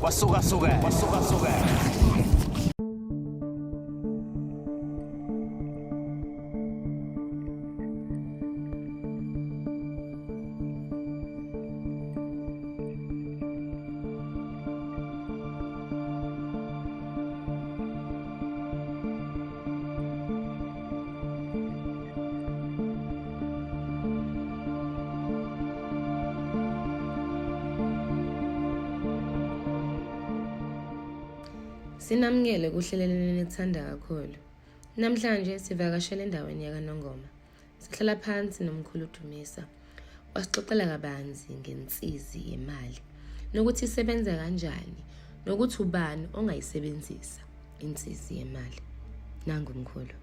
Kwasuka suka, kwasuka suka. Sinamukele kuhleleleni enikuthanda kakhulu. Namhlanje sivakashele endaweni yakaNongoma. Sihlala phansi nomkhulu Dumisa. Wasixoxela kabanzi ngensizi yemali nokuthi isebenza kanjani nokuthi ubani ongayisebenzisa insizi yemali. Nangu mkhulu.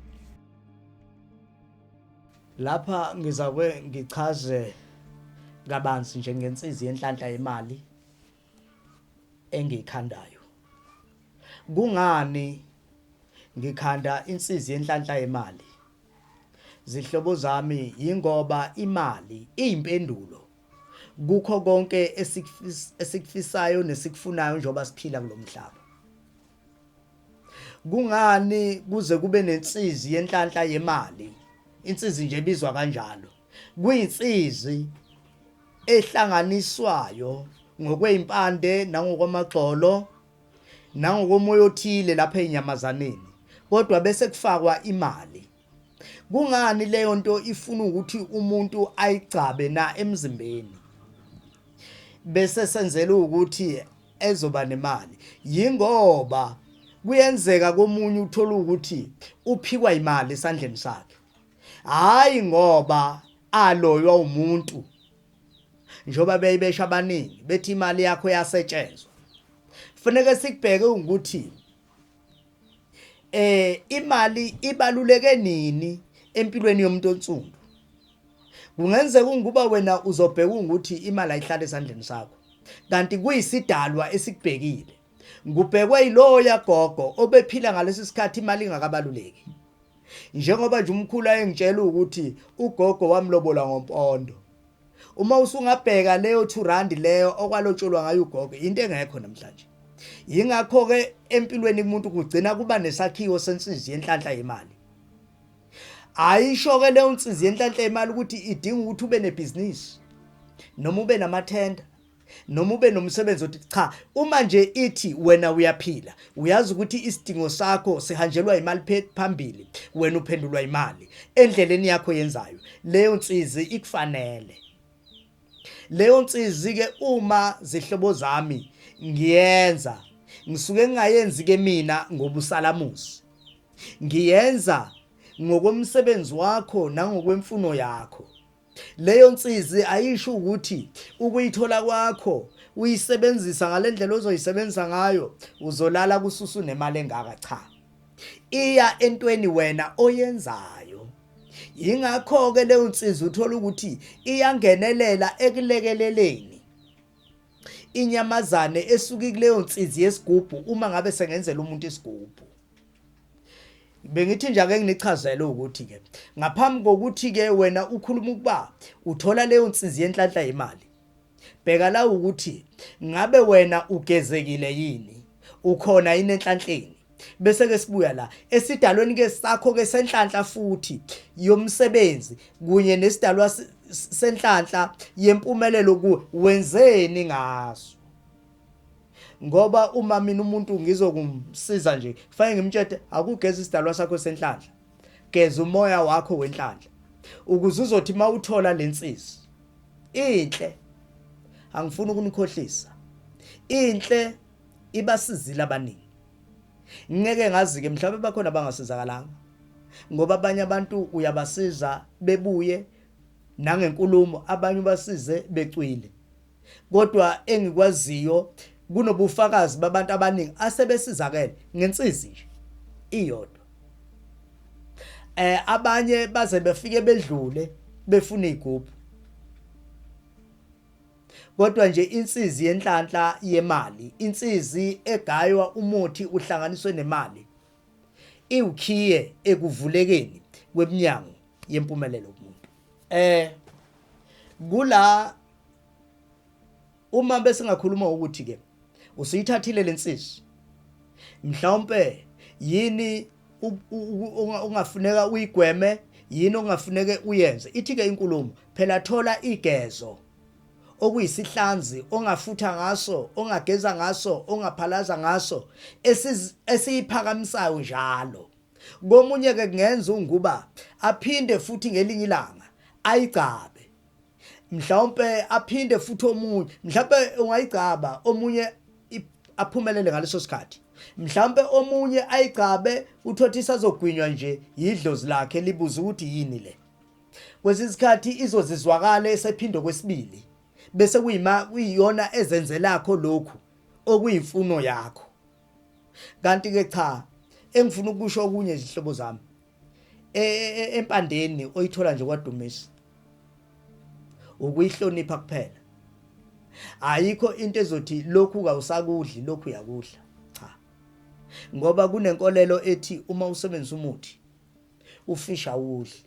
Lapha ngizakwe ngichaze kabanzi nje ngensizi yenhlanhla yemali engiyikhandayo. Kungani ngikhanda insizi yenhlanhla yemali? Zihlobo zami yingoba imali iyimpendulo kukho konke esikufisayo nesikufunayo njengoba siphila kulomhlaba. Kungani kuze kube nensizi yenhlanhla yemali? Insizi nje ebizwa kanjalo. Kuyinsizi ehlanganiswayo ngokwezimpande nangokwamagxolo nangokomoya othile lapha ezinyamazaneni kodwa bese kufakwa imali. Kungani leyo nto ifuna ukuthi umuntu ayigcabe na emzimbeni? Bese senzela ukuthi ezoba nemali. Yingoba kuyenzeka komunye uthola ukuthi uphikwa imali esandleni sakhe. Hayi ngoba aloywa umuntu. Njengoba beyibesha abaningi bethi imali yakho yasetshenzwa. Kufuneka sikubheke ukuthi imali ibaluleke nini empilweni yomuntu onsundu. Kungenzeka unguba wena uzobheka ukuthi imali ayihlale esandleni sakho kanti kuyisidalwa esikubhekile. Ngubhekwe yiloya gogo obephila ngalesi sikhathi imali ingakabaluleki. Njengoba nje umkhulu ayengitshela ukuthi ugogo wamlobola ngompondo. Uma usungabheka leyo 2 rand leyo okwalotsholwa ngayo ugogo into engekho namhlanje. Yingakho ke empilweni kumuntu kugcina kuba nesakhiwo sensizi yenhlanhla yemali. Ayisho ke leyo nsizi yenhlanhla yemali ukuthi idinga ukuthi ube nebhizinisi noma ube namathenda noma ube nomsebenzi othi cha uma nje ithi wena uyaphila uyazi ukuthi isidingo sakho sihanjelwa imali phambili wena uphendulwa imali endleleni yakho yenzayo leyo nsizi ikufanele leyo nsizi ke uma zihlobo zami ngiyenza ngisuke ngingayenzi ke mina ngobusalamusi ngiyenza ngokomsebenzi wakho nangokwemfuno yakho Leyo nsizi ayisho ukuthi ukuyithola kwakho uyisebenzisa ngalendlela ozoyisebenzisa ngayo uzolala kususu nemali engaka cha. Iya entweni wena oyenzayo. Yingakho ke leyo nsizi uthola ukuthi iyangenelela ekulekeleleni inyamazane esuke kuleyo nsizi yesigubhu uma ngabe sengenzela umuntu isigubhu. Bengithi nje ake nginichazele ukuthi ke ngaphambi kokuthi ke wena ukhuluma ukuba uthola leyo nsizi yenhlanhla yemali bheka la ukuthi ngabe wena ugezekile yini ukhona yini enhlanhleni bese ke sibuya la esidalweni ke sakho ke senhlanhla futhi yomsebenzi kunye nesidalwa senhlanhla yempumelelo ku wenzeni ngaso ngoba uma mina umuntu ngizokumsiza nje kufanele ngimtshete akugeza isidalwa sakho senhlanhla geza umoya wakho wenhlanhla ukuze uzothi mawuthola lensizi inhle angifuni ukunikhohlisa inhle ibasizile abaningi ngeke ngazi ke mhlawumbe bakhona abangasizakalanga ngoba abanye abantu uyabasiza bebuye nangenkulumo abanye ubasize becwile Kodwa engikwaziyo kunobufakazi babantu abaningi asebesizakele ngensizi nje iyodwa. Abanye baze befike bedlule befuna igubhu. Kodwa nje insizi yenhlanhla yemali, insizi egaywa umuthi uhlanganiswe nemali iwukhiye ekuvulekeni kweminyango yempumelelo kumuntu. Kula uma bese ngakhuluma ukuthi ke Usuyithathile lensizwa. Mhlawumbe yini ungafuneka uyigweme, yini ongafuneke uyenze. Ithi ke inkulumo, phela thola igezo okuyisihlanzi ongafutha ngaso, ongageza ngaso, ongaphalaza ngaso, esiyiphakamisayo njalo. Komunye ke kungenza unguba aphinde futhi ngelinye ilanga ayigcabe. Mhlawumbe aphinde futhi omunye, mhlawumbe ungayigcaba omunye aphumelele ngaleso sikhathi. Mhlawumbe omunye ayigcabe uthothi isazogwinywa nje yidlozi lakhe libuza ukuthi yini le. Kwesinye isikhathi izozizwakale esephinde kwesibili bese kuyima kuyiyona ezenzelakho lokhu okuyimfuno yakho. Kanti ke cha engifuna ukusho okunye izihlobo zami e, e, e, empandeni oyithola nje kwaDumisa ukuyihlonipha kuphela ayikho into ezothi lokhu kawusakudli lokhu uyakudla cha ngoba kunenkolelo ethi uma usebenzisa umuthi ufish awudli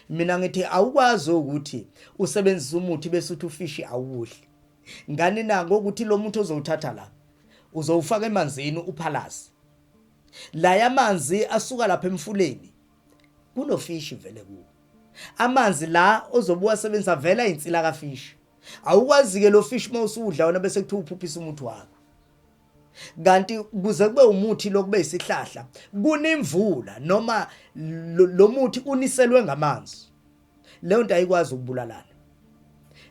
mina ngithi awukwazi ukuthi usebenzise umuthi bese uthi ufishi awudli ngani na ngokuthi lo muthi ozowuthatha la uzowufaka emanzini uphalaze la yamanzi asuka lapha emfuleni kunofishi vele kuwo amanzi la ozobe uwasebenzisa vela insila kafishi awukwazi ke lo fish uma usudla wona bese kuthiwa uphuphisa umuthi wakho kanti kuze kube umuthi lokube isihlahla kunemvula noma lo muthi uniselwe ngamanzi leyo nto ayikwazi ukubulalana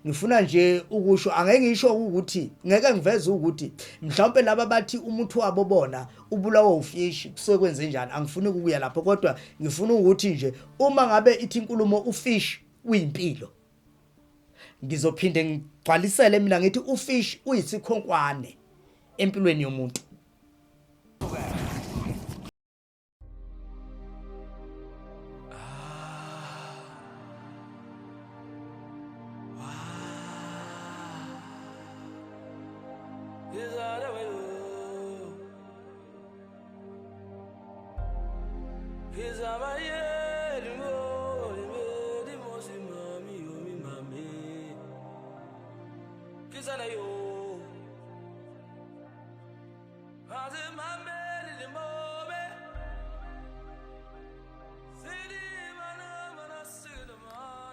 ngifuna nje ukusho angeke ngisho ukuthi ngeke ngiveze ukuthi mhlawumbe laba bathi umuthi wabo bona ubulawa ufishi kusuke kwenze njani angifuni ukuya lapho kodwa ngifuna ukuthi nje uma ngabe ithi inkulumo ufish uyimpilo ngizophinde ngigcwalisele mina ngithi ufish uyisikhonkwane empilweni yomuntu.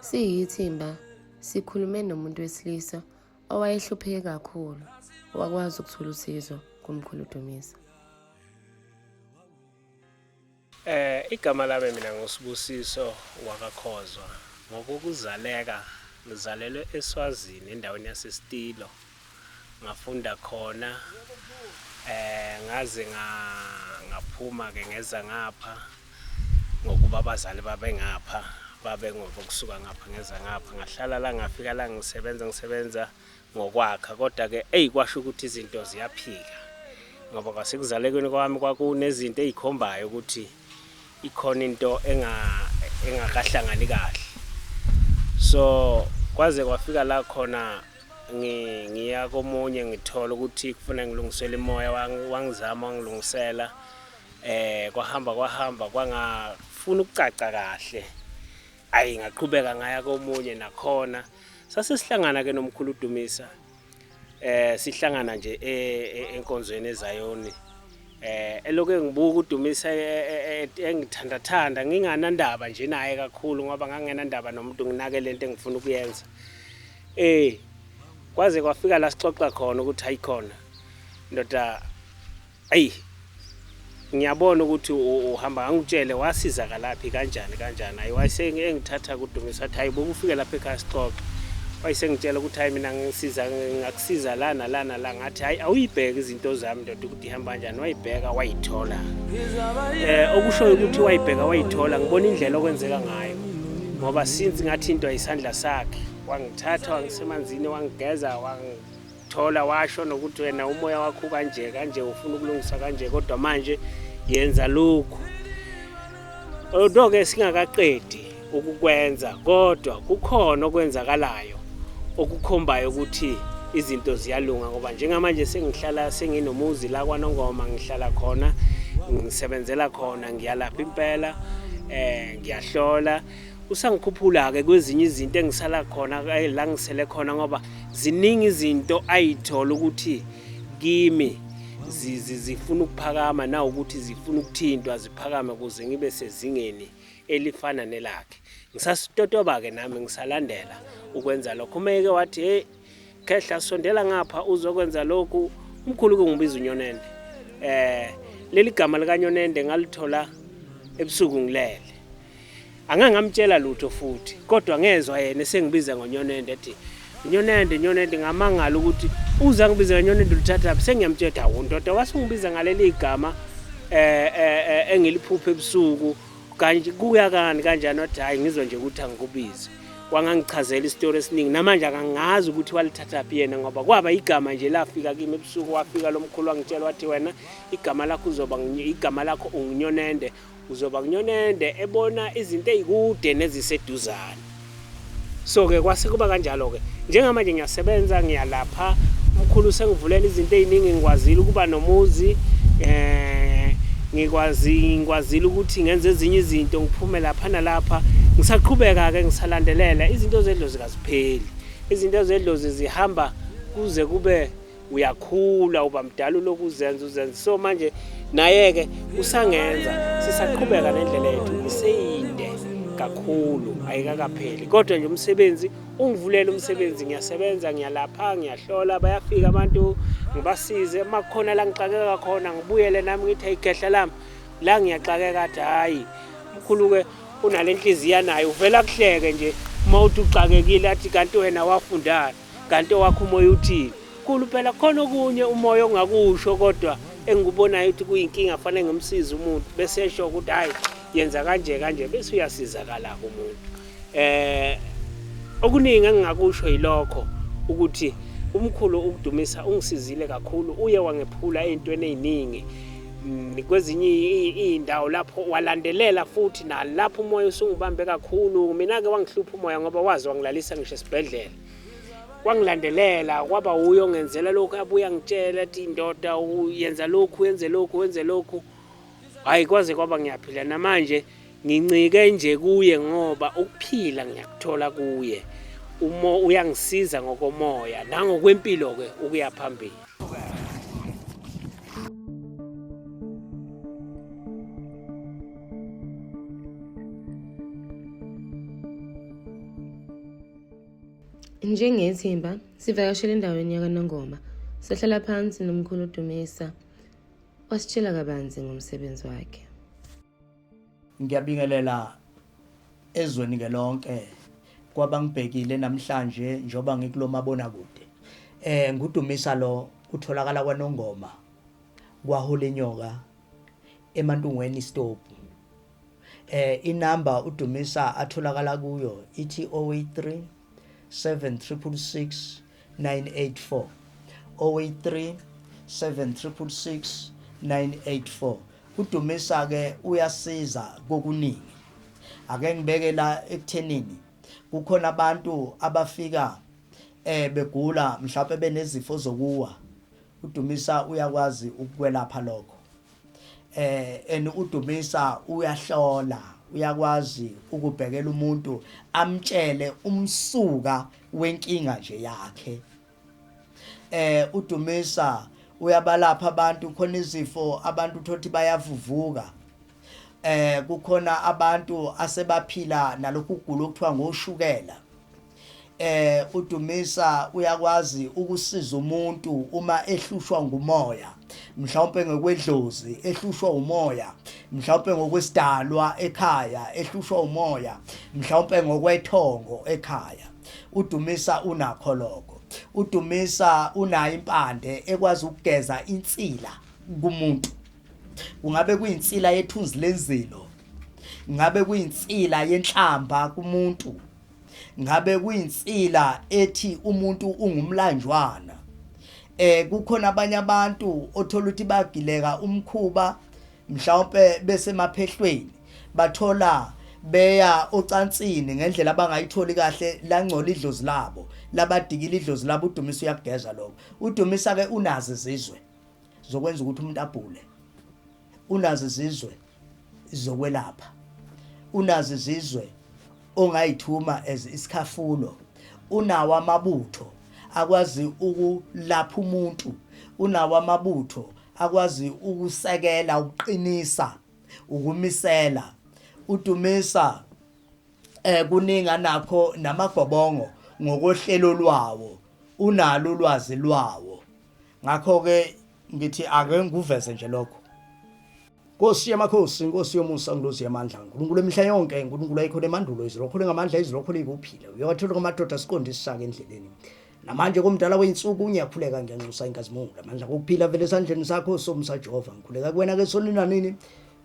Siyithimba sikhulume nomuntu wesilisa owayehlupheke kakhulu wakwazi ukuthola usizo kumkhulu Dumisa. Eh igama lami mina nguSibusiso wakaKhozwa. Ngokokuzaleka ngizalelwe eSwazini endaweni yaseStilo. Ngafunda khona eh ngaze ngaphuma ke ngeza ngapha ngokuba abazali babengapha babe ngokusuka ngapha ngeza ngapha ngahlala la ngafika la ngisebenza ngisebenza ngokwakha kodwa ke eyi kwasho ukuthi izinto ziyaphika ngoba kwasekuzalekweni kwami kwakunezinto ezikhombayo ukuthi ikhona into engakahlangani kahle so kwaze kwafika la khona ngiya komunye ngithola ukuthi kufanele ngilungisele imoya wangizama wangilungisela eh kwahamba kwahamba kwangafuna ukucaca kahle Ayi ngaqhubeka ngaya komunye nakhona sase sihlangana ke nomkhulu Dumisa eh sihlangana nje e, e, enkonzweni eZayoni eh elokhu engibuka uDumisa e, engithandathanda nginganandaba nje naye kakhulu ngoba ngangenandaba nomuntu nginake lento engifuna ukuyenza eh kwaze kwafika la sixoxa khona ukuthi hayikhona ndoda Ayi ngiyabona ukuthi uhamba ngangitshele wasizakalaphi kanjani kanjani ayi wayese engithatha kudumisa athi hayi bokufike lapha ekhaya sixoxe wayesengitshela ukuthi hayi mina ngisiza ngakusiza la nala nala ngathi hayi awuyibheke izinto zami ndoda ukuthi ihamba kanjani wayibheka wayithola eh okushoyo ukuthi wayibheka wayithola ngibona indlela okwenzeka ngayo ngoba since ngathi into ayisandla sakhe wangithatha wangisemanzini wangigeza wang thola washo nokuthi wena umoya wakho kanje kanje ufuna ukulungisa kanje kodwa manje yenza lokhu although-ke singakaqedi ukukwenza kodwa kukhona okwenzakalayo okukhombayo ukuthi izinto ziyalunga ngoba njengamanje sengihlala senginomuzi la kwaNongoma ngihlala khona ngisebenzela khona ngiyalapha impela eh ngiyahlola Usangikhuphula-ke kwezinye izinto engisala khona eh, la ngisele khona ngoba ziningi izinto ayithola ukuthi kimi zifuna ukuphakama na ukuthi zifuna ukuthintwa ziphakame ukuze ngibe sezingeni elifana nelakhe. Ngisasitotoba-ke nami ngisalandela ukwenza lokho. Uma eke wathi hey khehla sondela ngapha uzokwenza lokhu, umkhulu ke ngibiza uNyonende. Leli gama likaNyonende ngalithola ebusuku ngilele. Angeke ngamtshela lutho futhi, kodwa ngezwa yena esengibiza ngoNyonende ethi Nyonende, Nyonende, ngamangala ukuthi uza ngibiza ngoNyonende ulithathaphi. Sengiyamtshela hawu ndoda wase ungibiza ngaleli gama engiliphupha ebusuku kanje kuya kani kanjani, wathi hayi ngizwa nje ukuthi angikubize. Wangangichazela isitori esiningi, namanje akangazi ukuthi walithathaphi yena, ngoba kwaba igama nje lafika kimi ebusuku. Wafika lo mkhulu wangitshela wathi wena igama lakho uzoba igama lakho unguNyonende, uzoba kuNyonende ebona izinto ezikude neziseduzane. So ke kwase kuba kanjalo ke. Njengamanje ngiyasebenza, ngiyalapha, umkhulu sengivulela izinto eziningi, ngikwazile ukuba nomuzi, ngikwazile ukuthi ngenze ezinye izinto, ngiphume lapha nalapha. Ngisaqhubeka ke ngisalandelela izinto zedlozi, kazipheli izinto zedlozi, zihamba kuze kube uyakhula uba mdala ulokhu uzenza uzenza. So manje naye-ke usangenza, sisaqhubeka nendlela yethu, iseyinde kakhulu ayikakapheli, kodwa nje umsebenzi ungivulela umsebenzi, ngiyasebenza, ngiyalapha, ngiyahlola, bayafika abantu ngibasize. Uma kukhona la ngixakeka khona ngibuyele nami ngithi ayikhehla lami la ngiyaxakeka, athi hhayi mkhulu-ke unale nhliziyo anayo, uvela kuhleke nje uma uthi uxakekile, athi kanti wena wafundani, kanti owakho umoya uthini. Khulu phela khona okunye umoya ongakusho, kodwa engikubonayo ukuthi kuyinkinga, fanele ngimsize umuntu, bese esho ukuthi hhayi yenza kanje kanje, bese uyasizakala-ke umuntu. Okuningi engingakusho yilokho ukuthi umkhulu ukudumisa ungisizile kakhulu, uye wangephula ey'ntweni ey'ningi kwezinye iy'ndawo lapho walandelela futhi nalapho umoya usungibambe kakhulu. Mina-ke wangihlupha umoya ngoba waze wangilalisa ngisho esibhedlela, wangilandelela, kwaba wuye ongenzela lokhu, abuye angitshela athi ndoda uyenza lokhu, wenze lokhu, wenze lokhu. Hhayi kwaze kwaba ngiyaphila namanje, ngincike nje kuye ngoba ukuphila ngiyakuthola kuye. Umo uyangisiza ngokomoya nangokwempilo-ke ukuya phambili. Njengethimba sivakashele endaweni yakwaNongoma, sahlala phansi nomkhulu Dumisa, wasitshela kabanzi ngomsebenzi wakhe. Ngiyabingelela ezweni ke lonke kwabangibhekile namhlanje njoba ngikulomabona kude. Ngudumisa lo utholakala kwaNongoma kwahola inyoka eMantungweni stop. Inamba uDumisa atholakala kuyo ithi 083 7666 984, 083 7666 984. UDumisa ke uyasiza kokuningi. Ake ngibeke la ekuthenini kukhona abantu abafika begula mhlawumbe benezifo zokuwa, uDumisa uyakwazi ukukwelapha lokho. And uDumisa uyahlola, uyakwazi ukubhekela umuntu amtshele umsuka wenkinga nje yakhe. uDumisa uyabalapha abantu, khona izifo abantu uthothi bayavuvuka, kukhona abantu asebaphila nalokhu kugula okuthiwa ngoshukela. uDumisa uyakwazi ukusiza umuntu uma ehlushwa ngumoya, mhlawumbe ngokwedlozi ehlushwa umoya, mhlawumbe ngokwesidalwa ekhaya ehlushwa umoya, mhlawumbe ngokwethongo ekhaya. uDumisa unakho lokho. uDumisa unayo impande ekwazi ukugeza insila kumuntu, kungabe kuyinsila yethunzi lenzilo, ngabe kuyinsila yenhlamba kumuntu, ngabe kuyinsila ethi umuntu ungumlanjwana. Kukhona abanye abantu othola ukuthi bagileka umkhuba mhlawumbe besemaphehlweni, bathola beya ocansini ngendlela abangayitholi kahle, langcola idlozi labo, labadikile idlozi labo. uDumisa uyakugeza lokho. uDumisa ke unazo izizwe zokwenza ukuthi umuntu abhule, unazo izizwe zokwelapha, unazo izizwe ongayithuma as isikhafulo, unawo amabutho akwazi ukulapha umuntu, unawo amabutho akwazi ukusekela ukuqinisa ukumisela udumisa eh kuningi anakho namagobongo ngokohlelo lwawo unalo ulwazi lwawo ngakho ke ngithi ake nguveze nje lokho Nkosi yamakhosi Nkosi yomusa ngilozi yamandla uNkulunkulu emihla yonke uNkulunkulu ayikhona emandulo izilokho ngamandla izilokho likuphila uyawathola kwamadoda siqondisa ke endleleni namanje komdala weyinsuku ngiyakhuleka ngiyanxusa inkazimulo amandla kokuphila vele esandleni sakho somsa Jehova ngikhuleka kuwena ke sonina nini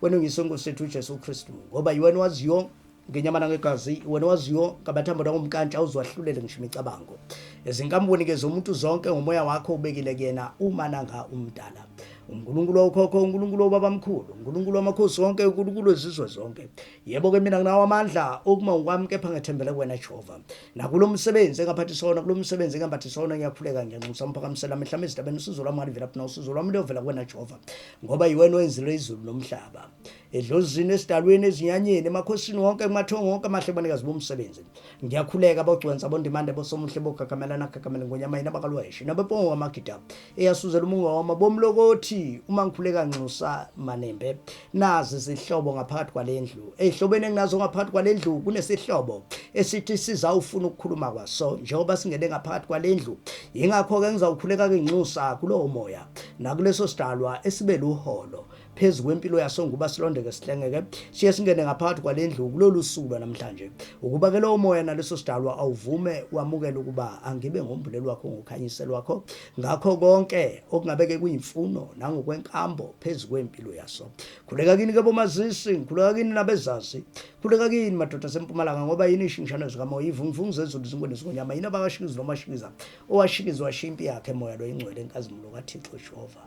wena ungise Nkosi yethu uJesu Kristu ngoba yiwena waziyo ngenyama nangegazi wena waziyo ngabathambo nangomkantsha uzwahlulele ngisho imicabango ezinkambweni ke zomuntu zonke ngomoya wakho ubekile kuyena uma nanga umdala uNkulunkulu wokhokho uNkulunkulu wobabamkhulu uNkulunkulu wamakhosi wonke uNkulunkulu wezizwe zonke yebo ke mina nginawo amandla okuma ngokwami kepha ngethembele kuwena Jehova nakulo msebenzi engaphathiswa wona kulo msebenzi engaphathiswa wona ngiyakhuleka ngiyanxusa umphakamisela amehlo ami ezindabeni usizo lwami ngalivela phi na usizo lwami luyovela kuwena Jehova ngoba yiwena owenzile izulu nomhlaba edlozini esidalweni ezinyanyeni emakhosini wonke kumathongo wonke amahle banikazi bomsebenzi ngiyakhuleka bogcwensa bondimande bosomuhle bogagamela nagagamela ngonyama yini abakalweshe nabepongo wamagida eyasuzela umunga wama bomlokothi uma ngikhuleka nxusa manembe nazi izihlobo ngaphakathi kwalendlu ezihlobeni enginazo ngaphakathi kwalendlu kunesihlobo esithi sizawufuna ukukhuluma kwaso njengoba singene ngaphakathi kwalendlu yingakho ke ngizawukhuleka ke nxusa kulowo moya nakuleso sidalwa esibe luholo phezu kwempilo yaso ngoba silondeke sihlengeke siye singene ngaphakathi kwalendlu kulolu suku lwanamhlanje ukuba ke lowo moya naleso sidalwa awuvume wamukele ukuba angibe ngombulelo wakho ngokhanyiselo wakho ngakho konke okungabeke kuyimfuno nangokwenkambo phezu kwempilo yaso khuleka kini ke bomazisi ngikhuleka kini nabezazi khuleka kini madoda sempumalanga ngoba yini ishingishane zikamoya ivunguvungu zezulu zingwene zingonyama yini abakashikizi nomashikiza owashikizwa washiya impi yakhe moya loyingcwele enkazimulo kaThixo Jehova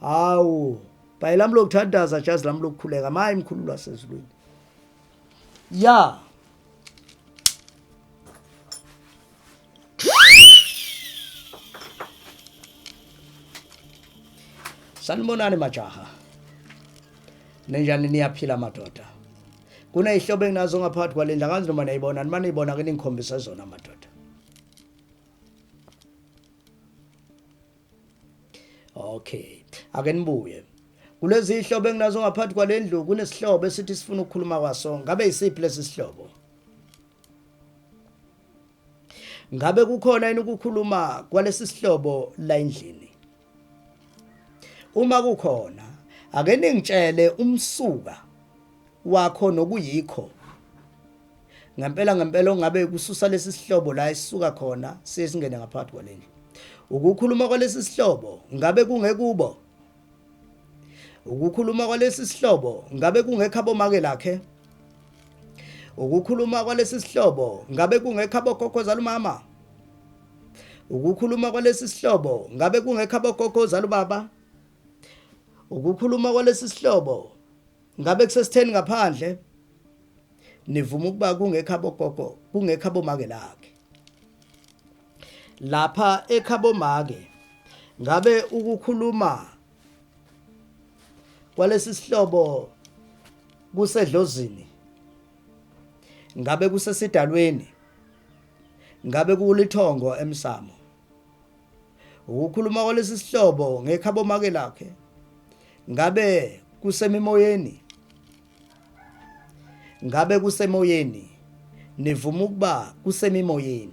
Hawu, bhayi lami lokuthandaza jazi lami lokukhuleka maye mkhulu lwasezulwini. Ya. Sanibonani majaha. Ninjani niyaphila madoda? Kuneyihlobo enginazo ngaphakathi kwalendlu angazi noma niyayibona nima niyibona ke ningikhombise zona madoda. Okay. Ake nibuye. Kulezi ihlobo enginazo ngaphathi kwalendlu kunesihlobo esithi sifuna ukukhuluma kwaso. Ngabe isiphi lesi sihlobo? Ngabe kukhona yini ukukhuluma kwalesi sihlobo la endlini? Uma kukhona, ake ningitshele umsuka wakho nokuyikho ngempela ngempela ongabe kususa lesi sihlobo la esisuka khona siye singene ngaphakathi kwalendlu ukukhuluma kwalesi sihlobo ngabe kungekubo ukukhuluma kwalesi sihlobo ngabe kungekhabo make lakhe ukukhuluma kwalesi sihlobo ngabe kungekhabo gogo zalumama ukukhuluma kwalesi sihlobo ngabe kungekhabo gogo zalubaba ukukhuluma kwalesi sihlobo Ngabe kusesitheni ngaphandle? Nivuma ukuba kungekhabo gogo, kungekhabo make lakhe. Lapha ekhabo make ngabe ukukhuluma kwalesi sihlobo kusedlozini ngabe kusesidalweni ngabe kulithongo emsamo Ukukhuluma kwalesi sihlobo ngekhabomake lakhe ngabe kusemimoyeni ngabe kusemoyeni nivuma ukuba kusemimoyeni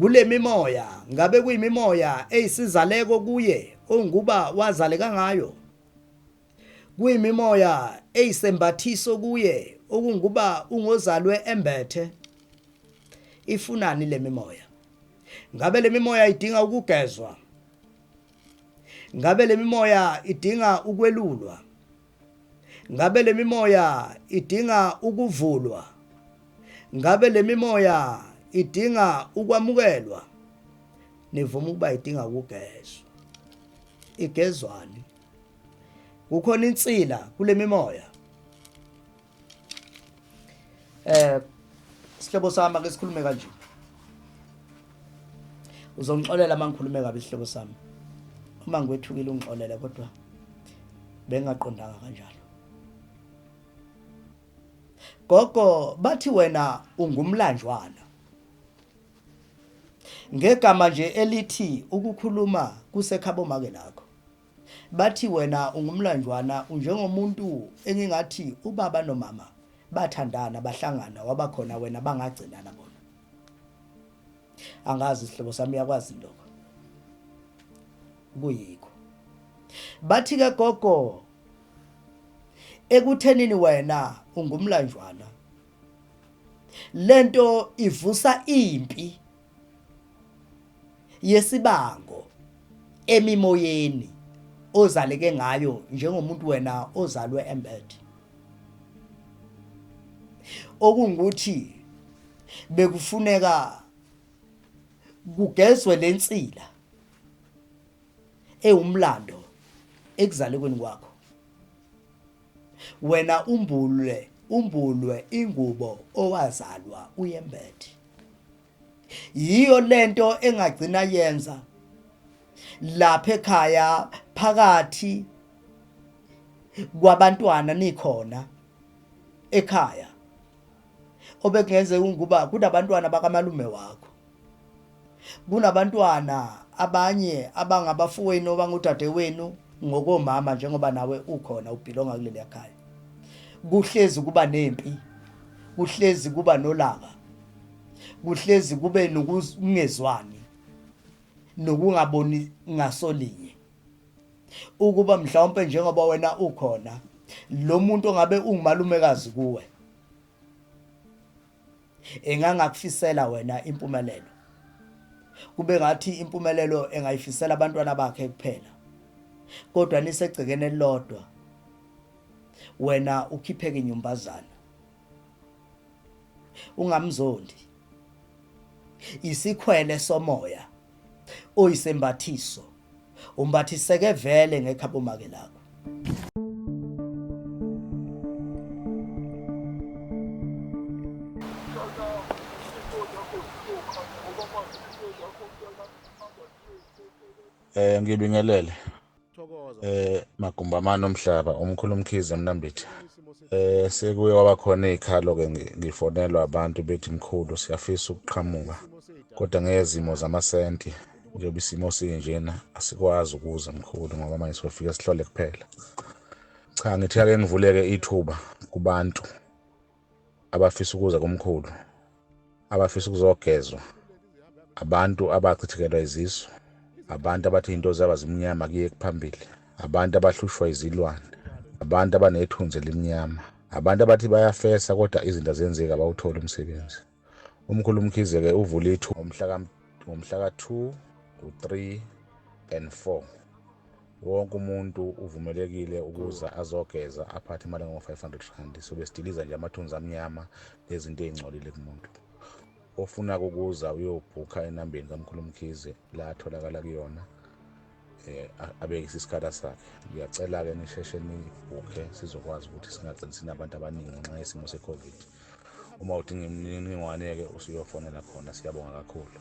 kule mimoya ngabe kuyimimoya eyisizaleko kuye onguba wazaleka ngayo kuyimimoya eyisembathiso kuye okunguba ungozalwe embethe ifunani le mimoya Ngabe le mimoya idinga ukugezwa? Ngabe le mimoya idinga ukwelulwa? Ngabe le mimoya idinga ukuvulwa? Ngabe le mimoya idinga ukwamukelwa? Nivuma ukuba idinga ukugezwa. Igezwani? Kukhona insila kule mimoya. Eh sihlobo sami ake sikhulume kanje. Uzongixolela uma ngikhulume kabi sihlobo sami. Uma ngikwethukile ungixolele kodwa bengaqondanga kanjalo. Gogo bathi wena ungumlanjwana. Ngegama nje elithi ukukhuluma kusekhabo make lakho. Bathi wena ungumlanjwana unjengomuntu engingathi ubaba nomama bathandana bahlangana wabakhona wena bangagcinana bona. Angazi isihlobo sami uyakwazi lokho. Kuyikho. Bathi ke gogo ekuthenini wena ungumlanjwana lento ivusa impi yesibango emimoyeni ozaleke ngayo njengomuntu wena ozalwe embethe okungukuthi bekufuneka kugezwe lensila ewumlando ekuzalekweni kwakho wena umbulwe umbulwe ingubo owazalwa uyembethe yiyo lento engagcina yenza lapha ekhaya phakathi kwabantwana nikhona ekhaya obekungenzeka unguba kunabantwana bakamalume wakho kunabantwana abanye abangabafowenu obangudadewenu ngokomama njengoba nawe ukhona ubhilonga kuleli khaya kuhlezi kuba nempi kuhlezi kuba nolaka kuhlezi kube nokungezwani nokungaboni ngasolinye ukuba mhlawumpe njengoba wena ukhona lo muntu ongabe ungumalumekazi kuwe engangakufisela wena impumelelo kube ngathi impumelelo engayifisela abantwana bakhe kuphela kodwa nisegcekene elilodwa wena ukhipheke inyumbazana ungamzondi isikhwele somoya oyisembathiso umbathiseke vele ngekhabomake lakho. Ngibingelele. Magumba amane omhlaba umkhulu Mkhize Mnambithi. Sekuye kwaba khona izikhalo ke ngifonelwa abantu bethi mkhulu siyafisa ukuqhamuka kodwa ngezimo zamasenti njengoba isimo sinjena asikwazi ukuza mkhulu ngoba manje sofika sihlole kuphela. Cha ngithi ake ngivuleke ithuba kubantu abafisa ukuza kumkhulu abafisa ukuzogezwa abantu abachithekelwa izisu abantu abathi into zaba zimnyama kuye kuphambili abantu abahlushwa izilwane abantu abanethunzi elimnyama abantu abathi bayafesa kodwa izinto azenzeki abawutholi umsebenzi umkhulu umkhize-ke uvule ithuba ngomhla ka-2 ku-3 and 4 wonke umuntu uvumelekile ukuza azogeza aphathe imali engango-500 rand sobe sidiliza nje amathunzi amnyama nezinto ey'ngcolile kumuntu ofuna ukuza uyobhukha enambeni kamkhulu mkhize la atholakala kuyona eh abekise isikhala sakhe ngiyacela-ke nisheshe nibhukhe sizokwazi ukuthi singagcini sinabantu abaningi ngenxa yesimo se-covid uma udinga imininingwane-ke usuyofonela khona siyabonga kakhulu.